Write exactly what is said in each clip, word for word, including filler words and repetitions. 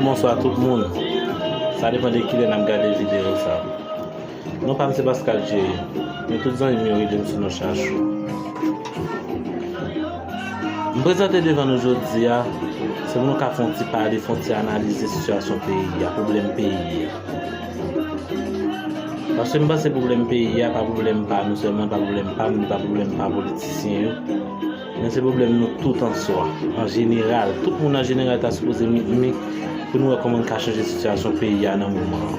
Bonswa tout moun. Sa depann de kilè n ap gade videyo sa. Non pa m se Pascal Thierry, men tout zanmi m yo rele m sou non Chachou. M prezante devan nou jodi a, se pou nou ka fè yon ti pale, fè yon ti analize sitiyasyon peyi a, pwoblèm peyi a. Paske m panse pwoblèm peyi a pa pwoblèm pa nou sèlman, pa pwoblèm pa m, pa pwoblèm pa politisyen yo. Men se pwoblèm nou tout an swa, an jeneral. Tout moun an jeneral ta sipoze met men pou nou wè kòman n ka chanje sitiyasyon peyi a nan moman an.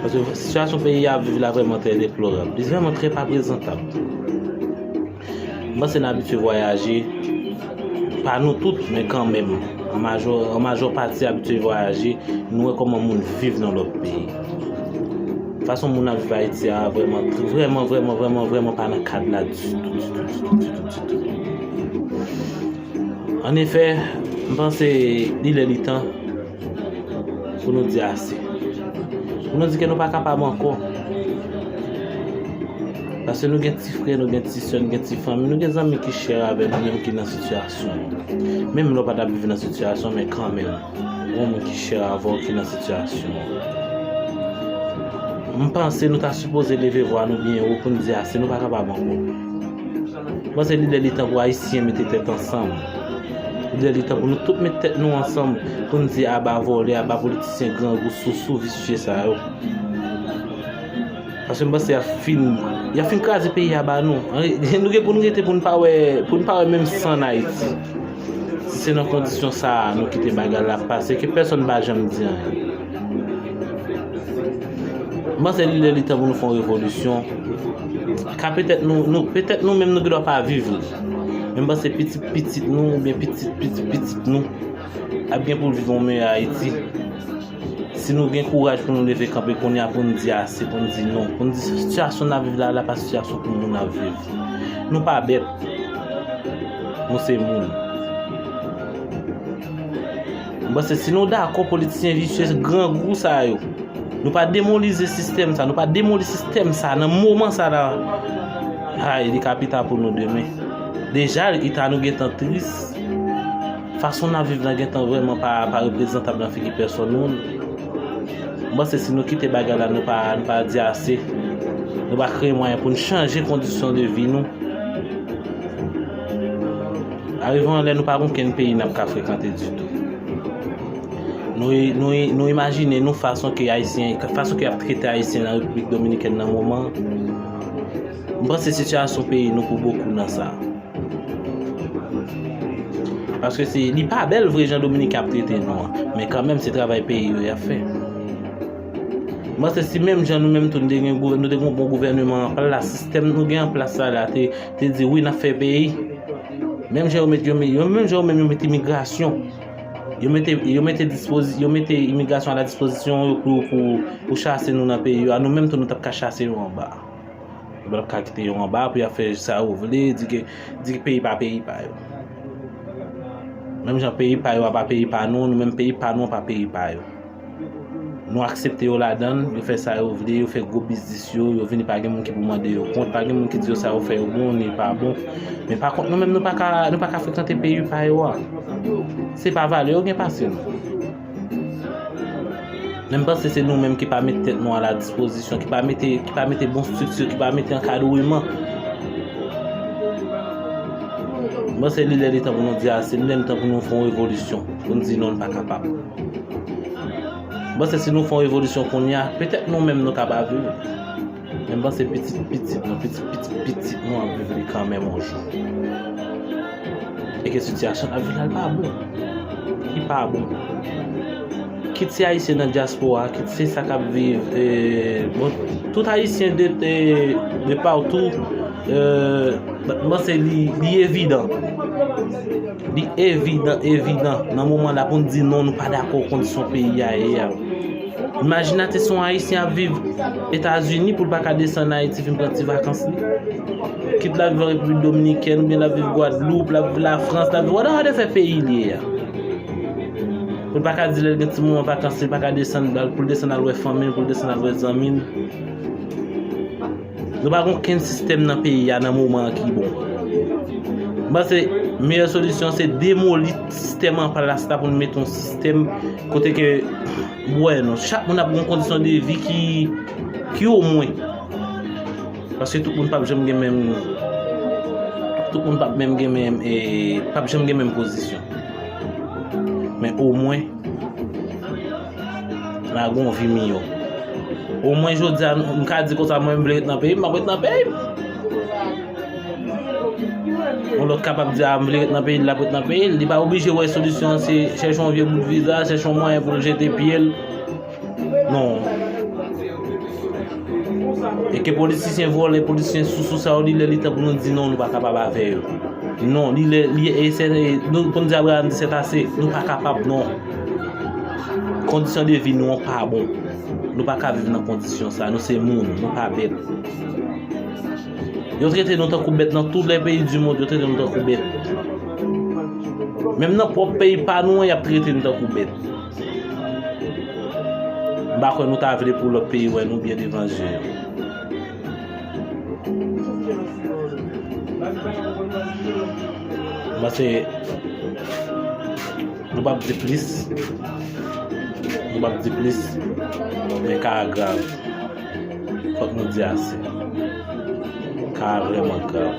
Paske sitiyasyon peyi a ap viv la vrèman trè deplorab. Li vrèman trè pa prezantab. M panse n abitye vwayaje, pa nou tout, men kanmenm. An majò, an majò pati abitye vwayaje, nou wè kòman moun viv nan lòt peyi. Fason moun ap viv Ayiti a vrèman, vrèman, vrèman, vrèman, vrèman pa nan kad la ditou, ditou, ditou, ditou, ditou. Annefè, m panse li lè li tan pou nou di ase. Pou nou di ke nou pa kapab ankò. Paske nou gen ti frè, nou gen ti sè, nou gen ti fanmi, nou gen zanmi ki chè avè nou menm ki nan sitiyasyon. Menm lè w pa t ap viv nan sitiyasyon, men kanmenm, gen moun ki chè avè w ki nan sitiyasyon. M panse nou ta sipoze leve vwa nou byen wo pou n di ase, nou pa kapab ankò. M panse li lè li tan pou Ayisyen mete tèt ansanm. Li lè li tan pou nou tout met tèt nou ansanm pou n di aba vòlè, aba politisyen grangou, sousou, visye sa yo. Paske m panse y ap fin, y ap fin kraze peyi a ba nou. Nou gen pou nou rete pou n pa wè, pou n pa wè menm san ann Ayiti. Si se nan kondisyon sa a nou kite bagay la ap pase, ke pèsonn pa janm di anyen. M panse li lè li tan pou nou fè yon revolisyon. Ka petèt nou, nou, petèt nou menm nou gendwa pa viv li. Men m panse pitit pitit nou oubyen pitit pitit pitit nou ap gen pou l viv yon meyè Ayiti. Si nou gen kouraj pou nou leve kanpe kounye a, pou n di ase, pou n di non, pou n di sitiyasyon n ap viv la, la pa sitiyasyon pou moun ap viv. Nou pa bèt. Nou se moun. M panse si nou dakò politisyen visye grangou sa yo, nou pa demolize sistèm sa, nou pa demoli sistèm sa nan moman sa la, ay, li ka pita pou nou demen. Deja, eta nou gentan tris. Fason n ap viv la gentan vrèman pa, pa reprezantab nan figi pèsonn moun. M panse si nou kite bagay la, nou pa, nou pa di ase, nou pa kreye mwayen pou n chanje kondisyon de vi nou, arive yon lè nou pa gen okenn peyi n ap ka frekante ditou. Nou, nou, nou imajine nou fason ke Ayisyen, fason ke y ap trete Ayisyen nan Repiblik Dominikèn nan moman an. M panse sitiyasyon peyi nou pou bokou nan sa. Paske se, li pa bèl vre jan Dominiken ap trete nou an, men kanmenm se travay peyi yo y ap fè. M panse si menm jan nou menm tou nou te gen gouvè-, nou te gen yon bon gouvèneman an plas, sistèm nou gen an plas la la te, te di wi n ap fè peyi. Menm jan yo met, yo met, yo menm jan yo menm yo met imigrasyon. Yo mete, yo mete dispozi-, yo mete imigrasyon a la dispozisyon yo pou, pou, pou chase nou nan peyi yo. A nou menm tou nou t ap ka chase yo anba. Yo pa t ap ka kite yo anba pou y ap fè sa yo vle, di ke, di ke peyi pa peyi pa yo. Menm jan peyi pa yo a pa peyi pa nou, nou menm peyi pa nou an pa peyi pa yo. Nou aksepte yo ladan l, yo fè sa yo vle, yo fè gwo biznis yo, yo vini pa gen moun ki pou mande yo kont, pa gen moun ki di yo sa yo fè yo bon, ni pa bon. Men pa kont nou menm nou pa ka, nou pa ka frekante peyi pa yo a. Se pa valè yo gen pase nou. Men m panse se nou menm ki pa met tèt nou a la dispozisyon, ki pa mete, ki pa mete bon estrikti, ki pa mete ankadreman. M panse li lè li tan pou nou di ase, li lè li tan pou nou fè yon revolisyon, pou nou di non, nou pa kapab. M panse si nou fè yon revolisyon kounye a, petèt nou menm nou ka pa viv. Men m panse pitit pitit nou, pitit pitit pitit nou ap viv li kanmenm yon jou. E ke sitiyasyon n ap viv la, l pa bon. Li pa bon. Kit se Ayisyen nan dyaspora, kit se sa k ap viv, e, bon, tout Ayisyen de, de, de patou, e, m panse li, li evidan. Li evidan, evidan. Nan moman la pou n di non, nou pa dakò kondisyon peyi a ye a. Imajine se yon Ayisyen ap viv Etazini pou l pa ka desann Ayiti vin pran ti vakans li. Kit l ap viv an Repiblik Dominikèn, oubyen l ap viv Gwadloup, l ap viv Lafrans, l ap viv whatever fè peyi li ye a. Pou l pa ka di lè l gen ti moman vakans li, l pa ka desann, pou l desann al wè fanmi l, pou l desann al wè zanmi l. Nou pa gen okenn sistèm nan peyi a nan moman an ki bon. M panse Meyè solisyon se demoli sistèm an plas la pou n mete yon sistèm kote ke, bwè non, chak moun ap gen yon kondisyon de vi ki, ki omwen. Paske tout moun p ap janm gen menm, tout moun p ap menm gen menm, e, p ap janm gen menm pozisyon. Men omwen, n a gen yon vi miyò. Omwen jodi a, m ka di konsa, mwen m vle ret nan peyi m, m ap ret nan peyi m. Yon lòt kapab di, a, m vle ret nan peyi l, l ap ret nan peyi l. Li pa oblije wè solisyon an se chèche yon vye bout viza, chèche yon mwayen pou l jete pye l. Non. E ke politisyen vòlè, politisyen sousou sa yo, li lè li tan pou nou di non, nou pa kapab avè yo. Non, li lè, li, e se, e, nou, pou n di Abraham di c'est assez, nou pa kapab, non. Kondisyon de vi nou an pa bon. Nou pa ka viv nan kondisyon sa, nou se moun, nou pa bèt. Yo trete nou tankou bèt nan tout lè peyi di mond, yo trete nou tankou bèt. Menm nan pwòp peyi pa nou an, y ap trete nou tankou bèt. M pa kwè nou ta vle pou lòt peyi wè nou byen devan je yo. M panse nou p ap di plis. Nou p ap di plis. Men ka a grav. Fòk nou di ase. Ka a vrèman grav.